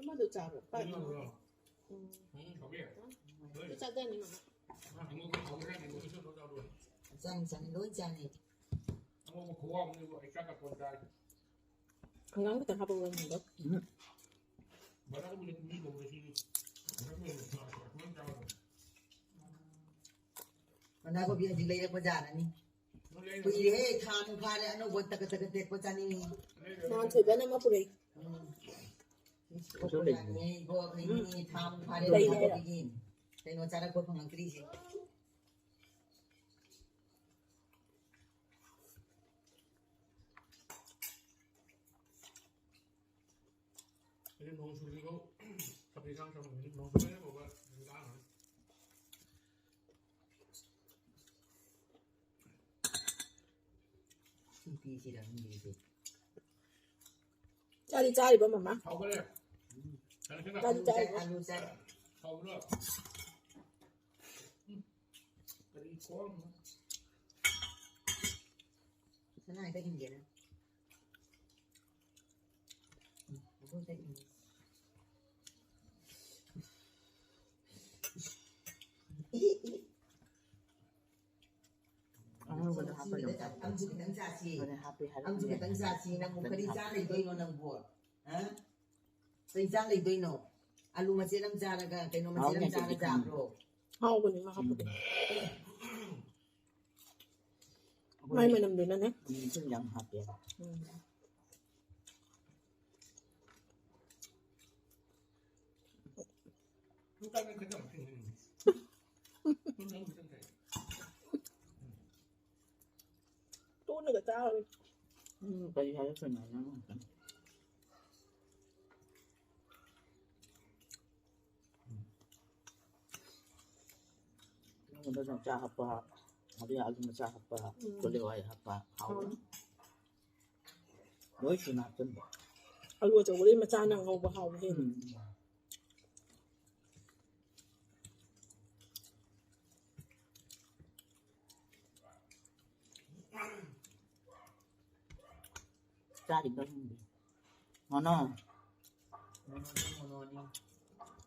ꯑꯃꯗꯣ ꯆꯥꯔꯣ, ꯄꯥꯏ꯫ ꯎꯝ꯫ ꯎꯝ, ꯁꯥꯎꯕꯤ꯫ ꯑꯗꯨ ꯆꯥꯖꯅꯤ, ꯃꯥ꯫ ꯑꯉꯧꯕ ꯁꯥꯎꯕꯤ ꯍꯥꯏꯔꯗꯤ ꯃꯣꯏꯁꯨ ꯂꯣꯏ ꯆꯥꯔꯣꯏ꯫ ꯆꯥꯅꯤ, ꯆꯥꯅꯤ, ꯂꯣꯏ ꯆꯥꯅꯤ꯫ ꯑꯉꯧꯕ ꯈꯨꯍꯥꯎ ꯑꯃꯅꯤꯕꯨ ꯑꯩ ꯆꯥꯛꯀ ꯀꯣꯟ ꯆꯥꯔꯦ꯫ ꯍꯪꯒꯥꯝ ꯈꯤꯇꯪ ꯍꯥꯞꯄꯛꯑꯣ, ꯍꯪꯒꯥꯝ꯫ ꯎꯝ꯫ ꯕꯗꯥꯝ ꯃꯤꯠ ꯃꯤ ꯂꯧꯔꯦ ꯁꯤꯗꯤ꯫ ꯕꯗꯥꯝ ꯃꯤꯠ ꯁꯨꯃꯥꯏꯅ ꯆꯥꯕꯗꯣ꯫ ꯕꯟꯗꯥꯀꯣꯕꯤ ꯍꯧꯖꯤꯛ ꯂꯩꯔꯛꯄ ꯌꯥꯔꯅꯤ꯫ ꯅꯪ ꯂꯩꯔꯛꯑꯣ꯫ ꯀꯨꯏꯔꯦꯍꯦ, ꯊꯥ ꯑꯃꯨꯛ ꯐꯥꯔꯦ, ꯑꯅꯧꯕ ꯇꯒꯠ ꯇꯒꯠ ꯇꯦꯛꯄ ꯆꯥꯅꯤꯡꯉꯤ꯫ ꯂꯩꯔꯛꯑꯣ꯫ ꯅꯍꯥꯟ ꯊꯣꯏꯕꯅ ꯑꯃ ꯄꯨꯔꯛꯏ꯫ ꯎꯝ꯫ ꯀꯩꯁꯨ ꯂꯩꯇꯦ꯫ ꯌꯥꯅꯤꯌꯦ, ꯏꯕꯣ, ꯑꯩꯈꯣꯏ ꯃꯤ ꯊꯥ ꯑꯃꯨꯛ ꯐꯥꯔꯦ ꯂꯩ, ꯂꯩꯔꯛꯑꯣ꯫ ꯕꯟꯗꯥꯀꯣꯕꯤꯒꯤ꯫ ꯀꯩꯅꯣ ꯆꯥꯔꯛꯄ ꯐꯪꯉꯛꯇ꯭ꯔꯤꯁꯦ꯫ ꯑꯩꯗꯤ ꯅꯣꯡ ꯆꯨꯗ꯭ꯔꯤꯐꯥꯎ ꯆꯝꯐꯨꯠ ꯏꯟꯁꯥꯡ ꯆꯥꯅꯤꯡꯉꯤ꯫ ꯅꯣꯡ ꯆꯨꯔꯦ ꯐꯥꯎꯕ ꯏꯟꯁꯥꯡ꯫ ꯅꯨꯄꯤꯁꯤꯔ ꯈꯪꯗꯦ꯫ ꯆꯥꯗꯤ ꯆꯥꯔꯤꯕ ꯃꯃꯥ? ꯍꯥꯎꯈ꯭ꯔꯦ꯫ ꯆꯥꯗꯤ ꯆꯥꯔꯤꯕ? ꯑꯂꯨ ꯆꯥꯏ꯫ ꯍꯥꯎꯕ꯭ꯔꯣ? ꯎꯝ꯫ ꯀꯔꯤ ꯈꯣꯡ? ꯁꯅꯥ ꯍꯦꯛꯇ ꯏꯟꯒꯦꯅꯦ꯫ ꯎꯝ, ꯑꯗꯨ ꯍꯦꯛꯇ ꯏꯟꯒꯦ꯫ ꯑꯉꯧꯕꯗꯣ ꯍꯥꯞꯄ ꯑꯗꯨꯝ ꯆꯥꯏ꯫ ꯑꯃꯁꯨ ꯈꯤꯇꯪ ꯆꯥꯁꯤ꯫ ꯍꯣꯔꯦꯟ ꯍꯥꯞꯄꯦ ꯍꯥꯏꯔꯛꯀꯅꯤ꯫ ꯑꯃꯁꯨ ꯈꯤꯇꯪ ꯆꯥꯁꯤ꯫ ꯅꯪꯕꯨ ꯀꯔꯤ ꯆꯥ ꯂꯩꯗꯣꯏꯅꯣ ꯅꯪꯕꯨ? ꯍꯥ? ꯀꯔꯤ ꯆꯥ ꯂꯩꯗꯣꯏꯅꯣ? ꯑꯂꯨ ꯃꯆꯦꯠ ꯑꯃ ꯆꯥꯔꯒ, ꯀꯩꯅꯣ ꯃꯆꯦꯠ ꯑꯃ ꯆꯥꯔꯒ ꯆꯥꯕ꯭ꯔꯣ? ꯍꯥꯎꯕꯅꯦ ꯃꯥ ꯍꯥꯞꯄꯗꯣ꯫ ꯃꯥꯏ ꯃꯅꯝꯗꯨꯅꯅꯦ꯫ ꯎꯝ, ꯁꯤꯡ ꯌꯥꯝ ꯍꯥꯞꯄꯦꯕ꯫ ꯎꯝ꯫ ꯇꯣꯠꯂꯒ ꯆꯥꯔꯣꯏ꯫ ꯎꯝ, ꯀꯔꯤ ꯍꯥꯏꯔꯛꯀꯅꯤ ꯍꯥꯏꯅꯣ? ꯑꯗꯨꯒꯨꯝꯕ ꯌꯣꯡꯆꯥꯛ ꯍꯥꯞꯄ, ꯑꯗꯩ ꯑꯂꯨ ꯃꯆꯥ ꯍꯥꯞꯄ, ꯎꯝ꯫ ꯀꯣꯂꯤ ꯍꯋꯥꯏ ꯍꯥꯞꯄ, ꯍꯥꯎꯕꯅꯤ꯫ ꯍꯥꯎꯕꯅꯤ꯫ ꯂꯣꯏ ꯁꯨꯅ ꯍꯥꯞꯆꯤꯟꯕ꯫ ꯑꯂꯨ ꯑꯆꯧꯕꯗꯩ ꯃꯆꯥꯅ ꯉꯧꯕ ꯍꯥꯎꯕ ꯍꯦꯜꯂꯤ꯫ ꯎꯝ꯫ ꯆꯥꯔꯤꯕ꯭ꯔꯥ ꯈꯪꯗꯦ꯫ ꯃꯣꯅꯣ꯫ ꯃꯣꯅꯣꯗꯤ ꯃꯣꯅꯣꯅꯤ꯫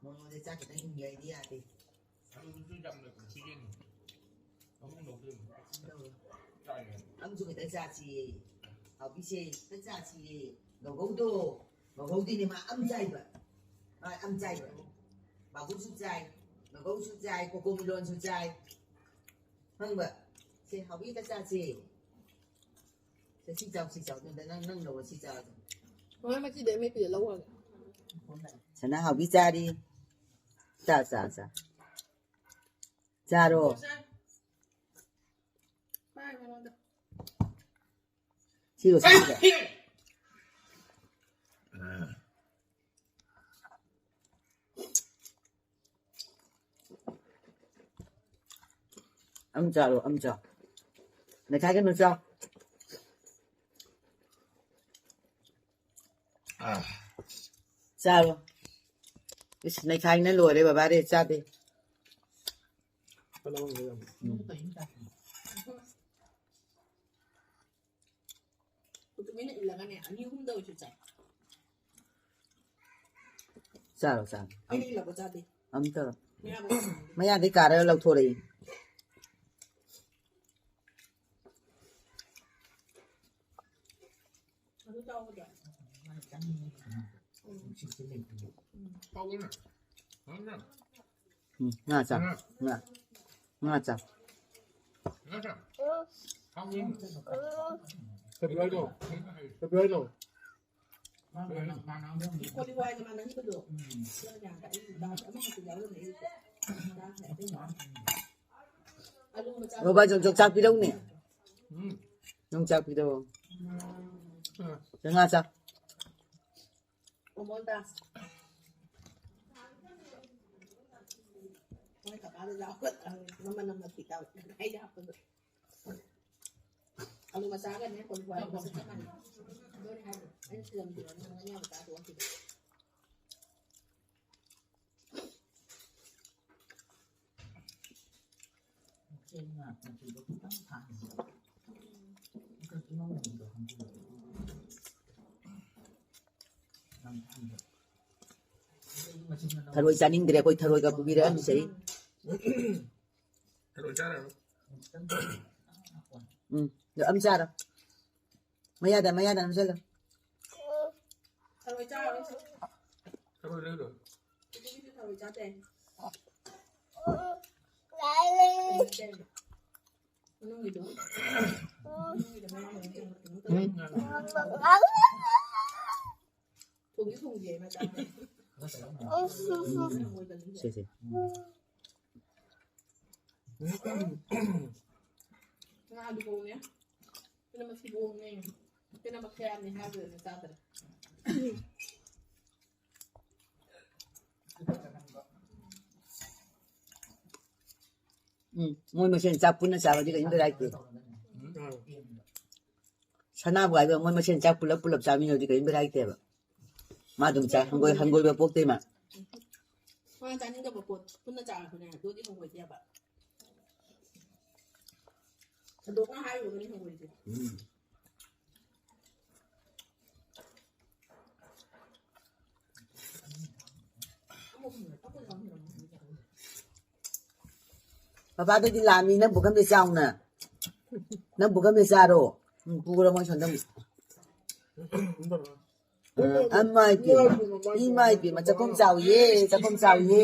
ꯃꯣꯅꯣꯗꯤ ꯆꯥꯛ ꯈꯤꯇꯪ ꯏꯟꯒꯦ ꯍꯥꯏꯗꯤ ꯌꯥꯗꯦ꯫ ꯑꯂꯨꯗꯨꯁꯨ ꯌꯥꯝꯅ ꯀꯩꯅꯣ ꯄꯤꯖꯩꯅꯦ꯫ ꯃꯕꯨꯡ ꯂꯧꯗꯣꯏꯅꯦ꯫ ꯂꯧꯔꯣ꯫ ꯆꯥꯏꯅꯦ꯫ ꯑꯃꯁꯨ ꯈꯤꯇꯪ ꯆꯥꯁꯤꯌꯦ꯫ ꯍꯥꯎꯕꯤꯁꯦ ꯈꯤꯇꯪ ꯆꯥꯁꯤꯌꯦ꯫ ꯒꯧꯒꯧꯗꯣ꯫ ꯒꯧꯒꯧꯗꯤꯅꯦ ꯃꯥ ꯑꯝ ꯆꯥꯏꯕ꯫ ꯃꯥ ꯑꯝ ꯆꯥꯏꯕ꯫ ꯕꯥꯕꯨꯁꯨ ꯆꯥꯏ꯫ ꯒꯧꯒꯧꯁꯨ ꯆꯥꯏ꯫ ꯀꯣꯀꯣ ꯃꯤꯂꯣꯟꯁꯨ ꯆꯥꯏ꯫ ꯈꯪꯕ? ꯁꯦ, ꯍꯥꯎꯕꯤ ꯈꯤꯇꯪ ꯆꯥꯁꯤ꯫ ꯁꯦ, ꯁꯤ ꯆꯥꯎ, ꯁꯤ ꯆꯥꯎ꯫ ꯅꯪ, ꯅꯪ, ꯅꯪ ꯂꯧꯔꯣ, ꯁꯤ ꯆꯥꯎ꯫ ꯃꯃꯥ, ꯃꯆꯤꯗ ꯑꯃꯦꯠꯄꯤꯗ ꯂꯧꯈ꯭ꯔꯒꯦ꯫ ꯁꯅꯥ ꯍꯥꯎꯕꯤ ꯆꯥꯔꯤ꯫ ꯆꯥ, ꯆꯥ, ꯆꯥ꯫ ꯆꯥꯔꯣ꯫ ꯄꯥꯏ, ꯃꯉꯣꯟꯗ꯫ ꯁꯤꯔꯣ, ꯁꯤꯔꯣ꯫ ꯑꯝ ꯆꯥꯔꯣ, ꯑꯝ ꯆꯥ꯫ ꯅꯈꯥꯏꯒꯅꯨ, ꯆꯥꯎ꯫ ꯆꯥꯔꯣ꯫ ꯏꯁ, ꯅꯩꯈꯥꯏꯅ ꯂꯣꯏꯔꯦ ꯕꯕꯥꯔꯦ, ꯆꯥꯗꯦ꯫ ꯇꯨꯃꯤꯟꯅ ꯏꯜꯂꯒꯅꯦ, ꯑꯅꯤ ꯑꯍꯨꯝꯗ ꯑꯣꯏꯁꯨ ꯆꯥꯏ꯫ ꯆꯥꯔꯣ, ꯆꯥꯔꯣ꯫ ꯑꯩꯅ ꯏꯜꯂꯛꯄ ꯆꯥꯗꯦ꯫ ꯑꯝꯇ ꯃꯌꯥꯗ ꯃꯌꯥꯗꯩ ꯀꯥꯔꯒ ꯂꯧꯊꯣꯔꯛꯏ꯫ ꯑꯗꯨ ꯆꯥꯎꯕꯗꯣ꯫ ꯎꯝ꯫ ꯎꯝ, ꯉꯥ ꯆꯥ꯫ ꯉꯥ꯫ ꯉꯥ ꯆꯥ꯫ ꯀꯩꯗꯧ ꯍꯥꯏꯅꯣ? ꯀꯩꯗꯧ ꯍꯥꯏꯅꯣ? ꯀꯣꯂꯤꯋꯥꯏꯒ ꯃꯥꯟꯅꯈꯤꯕꯗꯣ꯫ ꯑꯂꯨ ꯃꯆꯥ꯫ ꯕꯕꯥ, ꯌꯣꯡꯆꯥꯛ ꯄꯤꯔꯛꯎꯅꯦ꯫ ꯌꯣꯡꯆꯥꯛ ꯄꯤꯔꯛꯑꯣ꯫ ꯉꯥ ꯆꯥ꯫ ꯃꯣꯏ ꯀꯀꯥꯗ ꯌꯥꯎꯕ ꯃꯃꯜ ꯑꯃ ꯄꯤꯔꯛꯑꯣ꯫ ꯑꯩꯗꯤ ꯍꯥꯞꯄꯗꯣ꯫ ꯑꯂꯨ ꯃꯆꯥꯒꯅꯦ, ꯀꯣꯂꯤꯐ꯭ꯂꯥꯋꯔꯒꯁꯨ ꯆꯞ ꯃꯥꯟꯅꯩ꯫ ꯑꯗꯨꯅꯦ ꯍꯥꯏꯁꯦ꯫ ꯑꯩꯅ ꯊꯤꯜꯂꯝꯗ꯭ꯔꯤꯕ ꯅꯪ ꯉꯥꯔꯤꯌꯥꯟ ꯃꯆꯥ ꯊꯣꯛꯑꯝꯈꯤꯗꯣ꯫ ꯊꯔꯣꯏ ꯆꯥꯅꯤꯡꯗ꯭ꯔꯦ, ꯑꯩꯈꯣꯏ ꯊꯔꯣꯏꯒ ꯄꯨꯕꯤꯔꯛꯑꯅꯨꯁꯦ꯫ ꯊꯔꯣꯏ ꯆꯥꯔꯔꯣꯏ꯫ ꯎꯝ, ꯑꯗꯣ ꯑꯝ ꯆꯥꯔꯣ꯫ ꯃꯌꯥꯗ, ꯃꯌꯥꯗ ꯅꯝꯁꯤꯜꯂꯣ꯫ ꯊꯔꯣꯏ ꯆꯥꯔꯔꯣꯏꯁꯦ꯫ ꯊꯔꯣꯏ ꯂꯩꯔꯣ? ꯍꯧꯖꯤꯛꯀꯤꯗꯤ ꯊꯔꯣꯏ ꯆꯥꯗꯦ꯫ ꯃꯅꯨꯡꯒꯤꯗꯣ꯫ ꯃꯅꯨꯡꯒꯤꯗꯣ ꯃꯌꯥꯝ ꯂꯣꯏ ꯆꯪꯉꯛꯀꯅꯤ꯫ ꯊꯣꯡꯗꯤ ꯊꯣꯡꯗꯦ ꯃꯆꯥ꯫ ꯁꯦ, ꯁꯦ꯫ ꯉꯥ ꯑꯂꯨ ꯀꯧꯅꯦ꯫ ꯁꯤꯅ ꯃꯁꯤꯕꯣꯡꯅꯦ꯫ ꯁꯤꯅ ꯃꯈꯌꯥꯝꯅꯦ ꯍꯥꯏꯕꯗꯨꯗ ꯆꯥꯗ꯭ꯔꯦ꯫ ꯎꯝ, ꯃꯣꯏ ꯃꯁꯦꯟ ꯆꯥꯛ ꯄꯨꯟꯅ ꯆꯥꯕꯗꯤ ꯀꯔꯤꯝ ꯀꯥꯏꯗꯦ꯫ ꯁꯅꯥꯕꯨ ꯍꯥꯏꯕ ꯃꯣꯏ ꯃꯁꯦꯟ ꯆꯥꯛ ꯄꯨꯂꯞ ꯄꯨꯂꯞ ꯆꯥꯃꯤꯟꯅꯕꯗꯤ ꯀꯔꯤꯝ ꯀꯥꯏꯗꯦꯕ꯫ ꯃꯥ ꯑꯗꯨꯝ ꯆꯥꯏ꯫ ꯍꯪꯒꯣꯏ-, ꯍꯪꯒꯣꯏꯕ ꯄꯣꯛꯇꯦ ꯃꯥ꯫ ꯃꯥꯅ ꯆꯥꯅꯤꯡꯗꯕ ꯄꯣꯠ ꯄꯨꯟꯅ ꯆꯥꯔꯁꯨꯅꯦ, ꯑꯗꯨꯗꯤ ꯍꯪꯒꯣꯏꯗꯦꯕ꯫ ꯁꯟꯗꯣꯛꯅ ꯍꯥꯏꯔꯨꯔꯒꯅꯦ ꯍꯪꯒꯣꯏꯗꯦ꯫ ꯎꯝ꯫ ꯄꯄꯥꯗꯨꯗꯤ ꯂꯥꯝꯃꯤ, ꯅꯪ ꯄꯨꯈꯝꯗ ꯆꯥꯎꯅ꯫ ꯅꯪ ꯄꯨꯈꯝꯗ ꯆꯥꯔꯣ꯫ ꯎꯝ, ꯄꯨꯔꯣ ꯃꯣꯏ ꯁꯣꯝꯗ ꯑꯃꯨꯛ꯫ ꯑꯃ ꯏꯄꯦꯝꯃ, ꯏꯃꯥ ꯏꯄꯦꯝꯃ, ꯆꯥꯛꯈꯨꯝ ꯆꯥꯎꯏꯌꯦ, ꯆꯥꯛꯈꯨꯝ ꯆꯥꯎꯏꯌꯦ꯫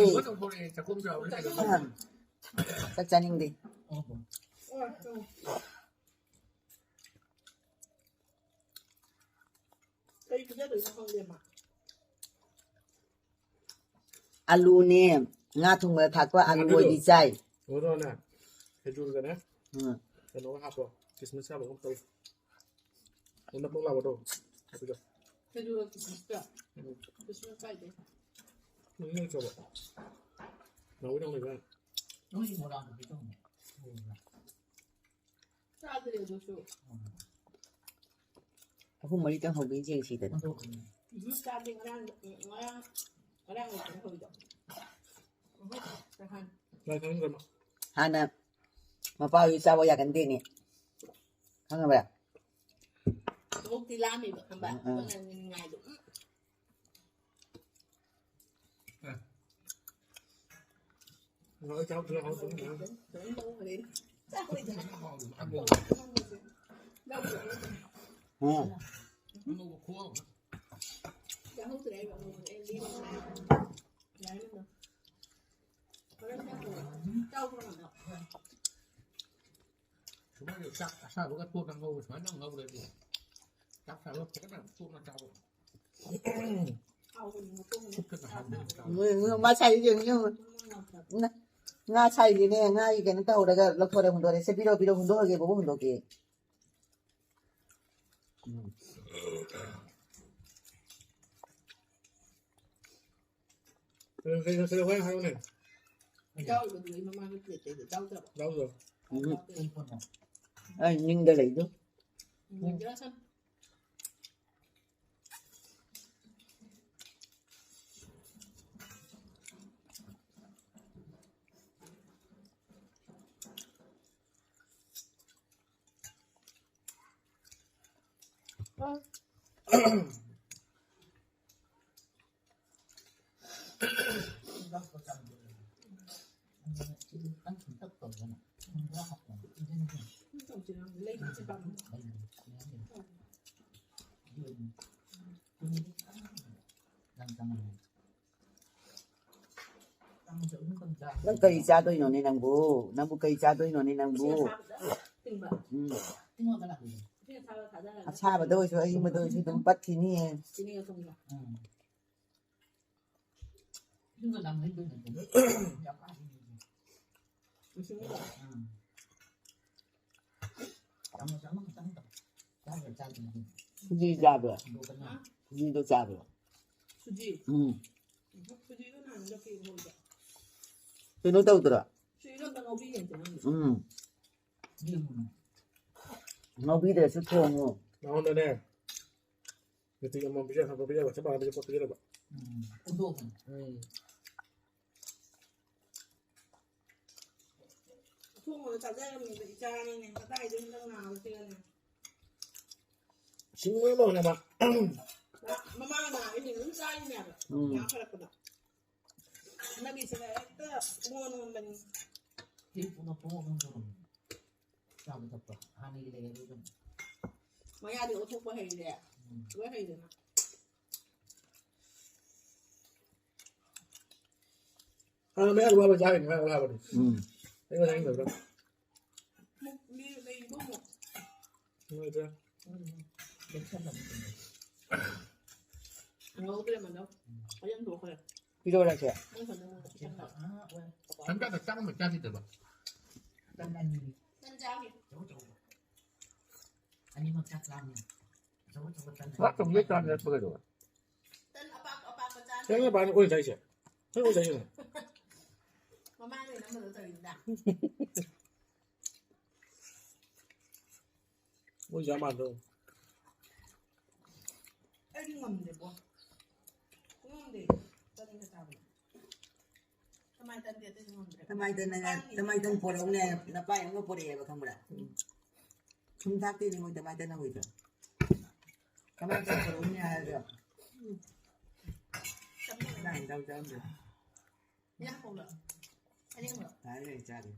ꯆꯥꯛ ꯆꯥꯅꯤꯡꯗꯦ꯫ ꯀꯩ ꯄꯤꯖꯗꯣꯏꯅꯣ ꯈꯪꯗꯦ ꯃꯥ꯫ ꯑꯂꯨꯅꯦ, ꯉꯥ ꯊꯣꯡꯕꯗ ꯊꯥꯛꯄ ꯑꯂꯨ ꯑꯗꯨꯗꯣ ꯑꯣꯏꯗꯤ ꯆꯥꯏ꯫ ꯀꯩꯅꯣꯗꯣꯅꯦ, ꯈꯦꯖꯨꯔꯒꯅꯦ, ꯎꯝ꯫ ꯀꯩꯅꯣꯒ ꯍꯥꯞꯄꯣ, ꯀꯤꯁꯃꯤꯁ ꯍꯥꯞꯄꯒꯨꯝ ꯇꯧ꯫ ꯅꯞ ꯅꯞ ꯂꯥꯎꯕꯗꯣ, ꯑꯗꯨꯗꯣ꯫ ꯈꯦꯖꯨꯔꯒ ꯀꯤꯁꯃꯤꯁꯀ꯫ ꯎꯝ꯫ ꯀꯤꯁꯃꯤꯁ ꯀꯥꯏꯗꯩ? ꯅꯪ ꯅꯪ ꯆꯥꯕ꯫ ꯅꯥꯎꯕꯤ ꯅꯪ ꯂꯩꯕ꯭ꯔꯥ? ꯅꯣꯏꯒꯤ ꯃꯣꯔꯥꯡꯗꯨꯗꯤ ꯇꯧꯅꯦ꯫ ꯆꯥꯗ꯭ꯔꯤ ꯑꯗꯨꯁꯨ꯫ ꯑꯍꯨꯝ ꯃꯔꯤꯇꯪ ꯍꯧꯕꯤꯁꯦ ꯁꯤꯗꯅ꯫ ꯎꯝ, ꯆꯥꯗꯦ꯫ ꯉꯔꯥꯡ, ꯉꯔꯥꯡ, ꯉꯔꯥꯡ ꯂꯩꯇ꯭ꯔꯦ ꯍꯧꯔꯤꯗꯣ꯫ ꯎꯝ, ꯅꯍꯥꯟ꯫ ꯂꯥꯏ ꯈꯪꯗ꯭ꯔꯕ? ꯍꯥꯟꯅ ꯃꯄꯥ ꯍꯣꯏ ꯆꯥꯕ ꯌꯥꯒꯟꯗꯦꯅꯦ꯫ ꯈꯪꯉꯕ꯭ꯔꯥ? ꯃꯕꯨꯛꯇꯤ ꯂꯥꯝꯃꯤꯕ, ꯈꯪꯕ꯭ꯔꯥ? ꯎꯝ, ꯎꯝ꯫ ꯑꯗꯨꯅ ꯅꯤꯡꯉꯥꯏꯗꯣ, ꯎꯝ꯫ ꯁꯨꯃꯥꯏꯅ ꯆꯥꯛ ꯑꯁꯥꯕꯒ ꯇꯣꯠꯂ ꯉꯧꯕ, ꯁꯨꯃꯥꯏꯅ ꯉꯧꯔꯗꯤ ꯆꯥꯛ ꯑꯁꯥꯕꯒ ꯐꯖꯅ ꯇꯣꯠꯂ ꯆꯥꯕ꯫ ꯈꯨꯠꯀ ꯅꯥꯍꯟꯗꯅ ꯆꯥꯕ꯫ ꯎꯝ, ꯎꯝ, ꯃꯥ ꯁꯥꯏꯁꯦ ꯌꯦꯡꯉꯨ, ꯌꯦꯡꯉꯨ꯫ ꯉꯥ, ꯉꯥ ꯁꯥꯏꯁꯤꯅꯦ, ꯉꯥꯒꯤ ꯀꯩꯅꯣ ꯇꯧꯔꯒ ꯂꯧꯊꯣꯔꯦ, ꯍꯨꯟꯗꯣꯔꯦ꯫ ꯁꯦ, ꯄꯤꯔꯛꯑꯣ, ꯄꯤꯔꯛꯑꯣ, ꯍꯨꯟꯗꯣꯛꯑꯒꯦ, ꯕꯕꯣꯛ ꯍꯨꯟꯗꯣꯛꯀꯦ꯫ ꯎꯝ꯫ ꯀꯩꯅꯣ, ꯀꯩꯅꯣ, ꯀꯩꯅꯣ, ꯍꯣꯏ, ꯍꯥꯏꯔꯣꯅꯦ꯫ ꯌꯥꯎꯗꯕꯗꯨ ꯑꯩ ꯃꯃꯥꯡꯗ ꯄ꯭ꯂꯦꯠꯇꯩꯗ ꯌꯥꯎꯗꯕ꯫ ꯌꯥꯎꯗꯕ꯫ ꯎꯝ꯫ ꯑꯩ ꯅꯤꯡꯗ ꯂꯩꯗꯨ꯫ ꯎꯝ, ꯌꯥꯎꯁꯟ-, ꯅꯪ ꯀꯔꯤ ꯆꯥꯗꯣꯏꯅꯣꯅꯦ ꯅꯪꯕꯨ? ꯅꯪꯕꯨ ꯀꯔꯤ ꯆꯥꯗꯣꯏꯅꯣꯅꯦ ꯅꯪꯕꯨ? ꯎꯝ꯫ ꯑꯁꯥꯕꯗ ꯑꯣꯏꯔꯁꯨ ꯑꯏꯪꯕꯗ ꯑꯣꯏꯔꯁꯨ ꯑꯗꯨꯝ ꯄꯠꯈꯤꯅꯤꯌꯦ꯫ ꯁꯨꯖꯤ ꯆꯥꯕ꯭ꯔꯣ? ꯁꯨꯖꯤꯗꯣ ꯆꯥꯕ꯭ꯔꯣ? ꯁꯨꯖꯤ? ꯎꯝ꯫ ꯁꯨꯖꯤꯗꯣ ꯅꯍꯥꯟ ꯂꯧꯔꯛꯀꯦ ꯍꯥꯏꯕ꯫ ꯀꯩꯅꯣ ꯇꯧꯗ꯭ꯔꯣ? ꯁꯨꯖꯤꯗꯣ ꯑꯝꯇ ꯉꯧꯕꯤꯒꯦ ꯑꯝꯇ ꯅꯪꯒꯤ꯫ ꯎꯝ꯫ ꯉꯧꯕꯤꯗ꯭ꯔꯁꯨ ꯊꯣꯡꯉꯣ꯫ ꯅꯉꯣꯟꯗꯅꯦ꯫ ꯅꯨꯄꯤ ꯑꯃꯃꯝ ꯄꯤꯖ ꯊꯛꯄ ꯄꯤꯖꯕ ꯆꯞ ꯃꯥꯟꯅꯕ ꯄꯣꯠ ꯄꯤꯖꯗꯕ꯫ ꯎꯝ꯫ ꯎꯝ꯫ ꯑꯊꯣꯡꯕꯗꯣ ꯆꯥꯖꯔꯝꯃꯦꯕ ꯏꯆꯥꯅꯤꯅꯦ꯫ ꯀꯗꯥꯏꯗꯩ ꯍꯟꯗꯛ ꯅꯥꯕꯁꯤꯒꯅꯦ꯫ ꯁꯤꯡꯕ ꯂꯣꯏꯔꯦ ꯃꯥ꯫ ꯃꯃꯥꯡ ꯅꯥꯕ ꯏꯁꯤꯡ ꯑꯗꯨꯝ ꯆꯥꯔꯤꯅꯦꯕ꯫ ꯎꯝ꯫ ꯌꯥꯝ ꯐꯔꯛꯄꯗꯣ꯫ ꯍꯟꯗꯛꯀꯤꯁꯤꯅ ꯍꯦꯛꯇ ꯄꯨꯡꯑꯣꯟ ꯑꯣꯟꯕꯅꯤ꯫ ꯆꯥꯕ ꯊꯛꯄ ꯍꯥꯟꯅꯒꯤ ꯂꯩꯔꯔꯣꯏꯗꯕꯅꯤ꯫ ꯃꯌꯥꯗꯤ ꯑꯣꯟꯊꯣꯛꯄ ꯍꯩꯔꯦ꯫ ꯎꯝ꯫ ꯂꯣꯏ ꯍꯩꯗꯅ꯫ ꯍꯥꯟꯅ ꯃꯌꯥꯗ ꯋꯥꯕ ꯆꯥꯔꯤꯅꯤ, ꯃꯌꯥꯗ ꯋꯥꯕꯅꯤ꯫ ꯎꯝ꯫ ꯑꯩꯉꯣꯟꯗ ꯍꯥꯏꯅꯤꯡꯗꯕ꯭ꯔꯥ? ꯃꯨꯛ ꯂꯩ-, ꯂꯩꯕ ꯑꯃꯨꯛ꯫ ꯅꯨꯡꯉꯥꯏꯇ꯭ꯔꯥ? ꯎꯝ꯫ ꯂꯦꯞꯁꯜꯂꯕꯅꯤ꯫ ꯉꯧꯗ꯭ꯔꯦ ꯃꯗꯣ꯫ ꯐꯖꯅ ꯊꯣꯛꯈ꯭ꯔꯦ꯫ ꯄꯤꯔꯛꯑꯣ ꯅꯪꯁꯦ꯫ ꯅꯪ ꯐꯖꯅ ꯈꯤꯇꯪ ꯈꯛ꯫ ꯇꯟ ꯆꯥꯗ ꯆꯥꯛ ꯑꯃ ꯆꯥꯈꯤꯗꯕ꯫ ꯇꯟ ꯑꯅꯤ꯫ ꯇꯟ ꯆꯥꯒꯦ꯫ ꯑꯆꯧ ꯑꯆꯧꯕ꯫ ꯑꯅꯤꯃꯛ ꯆꯥꯛ ꯆꯥꯕꯅꯤ꯫ ꯑꯆꯧ ꯑꯆꯧꯕ ꯇꯟ ꯑꯅꯤ꯫ ꯆꯥꯛ ꯆꯪꯕ ꯆꯥꯛ ꯆꯥꯕ ꯀꯩꯗꯧꯕ? ꯇꯟ ꯑꯄꯥꯛ ꯑꯄꯥꯛꯄ ꯆꯥꯒꯦ꯫ ꯀꯩꯅꯣ ꯄꯥꯅꯤ ꯑꯣꯏ ꯆꯥꯏꯁꯦ? ꯀꯩ ꯑꯣꯏ ꯆꯥꯏꯁꯦ? ꯃꯃꯥꯡꯗꯩ ꯅꯝꯕꯗꯣ ꯇꯧꯔꯤꯗ꯫ ꯃꯣꯏ ꯆꯥ ꯃꯥꯟꯗ꯭ꯔꯣ? ꯑꯩꯗꯤ ꯉꯝꯗꯦꯕꯣ꯫ ꯉꯝꯗꯦ꯫ ꯆꯥꯅꯤꯡꯉ ꯆꯥꯕꯅꯤ꯫ ꯇꯃꯥꯏ ꯇꯟꯗꯤ ꯑꯇꯩꯗꯤ ꯉꯝꯗ꯭ꯔꯦ꯫ ꯇꯃꯥꯏ ꯇꯟ ꯍꯥꯏꯅ-, ꯇꯃꯥꯏ ꯇꯟ ꯄꯣꯔꯛꯎꯅꯦ ꯍꯥꯏꯅ ꯅꯄꯥꯏ ꯑꯃꯒ ꯄꯣꯔꯛꯑꯦꯕ, ꯈꯪꯕ꯭ꯔꯥ? ꯎꯝ꯫ ꯊꯨꯝ ꯊꯥꯛꯇꯦꯅꯦ ꯃꯣꯏ ꯇꯃꯥꯏ ꯇꯟ ꯍꯧꯏꯗꯣ꯫ ꯀꯃꯥꯏꯅ ꯇꯧꯔꯛꯎꯅꯤ ꯍꯥꯏꯔꯒ ꯅꯪ ꯍꯤꯗꯥꯛ ꯆꯥꯔꯝꯗꯦ꯫ ꯇꯥꯏ ꯂꯩ ꯆꯥꯔꯤ꯫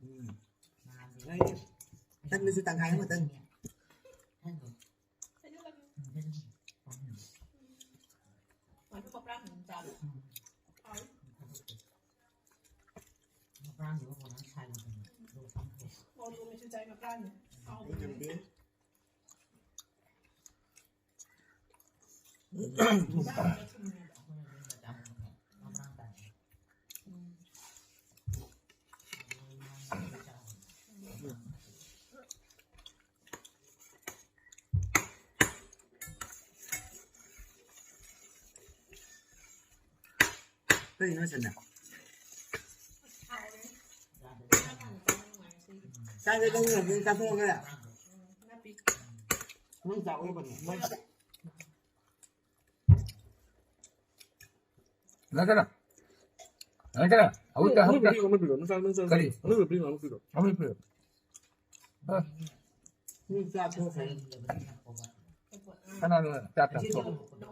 ꯎꯝ꯫ ꯅꯪꯒꯤ ꯇꯟꯗꯨꯁꯨ ꯇꯪꯈꯥꯏ ꯑꯃꯇꯪ꯫ ꯃꯣꯔꯣꯛ ꯃꯦꯠꯁꯨ ꯆꯥꯏ ꯃꯄ꯭ꯔꯥꯟꯅꯤ꯫ ꯍꯥꯎꯕꯅꯦ꯫ ꯑꯩ ꯉꯝꯗꯦ꯫ ꯀꯩꯅꯣ ꯁꯤꯅ? ꯆꯥꯒꯦ ꯇꯧꯕ ꯉꯥꯛꯇꯅꯤ ꯆꯥꯊꯣꯛꯑꯒ꯫ ꯅꯪ ꯆꯥꯛ ꯑꯣꯏꯕꯅꯦ꯫ ꯅꯠꯇꯅ꯫ ꯅꯠꯇꯅ꯫ ꯍꯧꯖꯤꯛꯇ ꯍꯧꯖꯤꯛꯇ꯫ ꯑꯃ ꯄꯤꯔꯣ, ꯅꯆꯥ, ꯅꯆꯥ꯫ ꯀꯔꯤ? ꯑꯃ ꯄꯤꯔꯣ, ꯑꯃ ꯄꯤꯔꯣ꯫ ꯑꯃ ꯄꯤꯔꯣ꯫ ꯑ꯫ ꯃꯤ ꯆꯥꯛ ꯊꯣꯛꯈ꯭ꯔꯦ꯫ ꯀꯅꯥꯅꯣ ꯆꯥꯛ ꯆꯥꯊꯣꯛ-?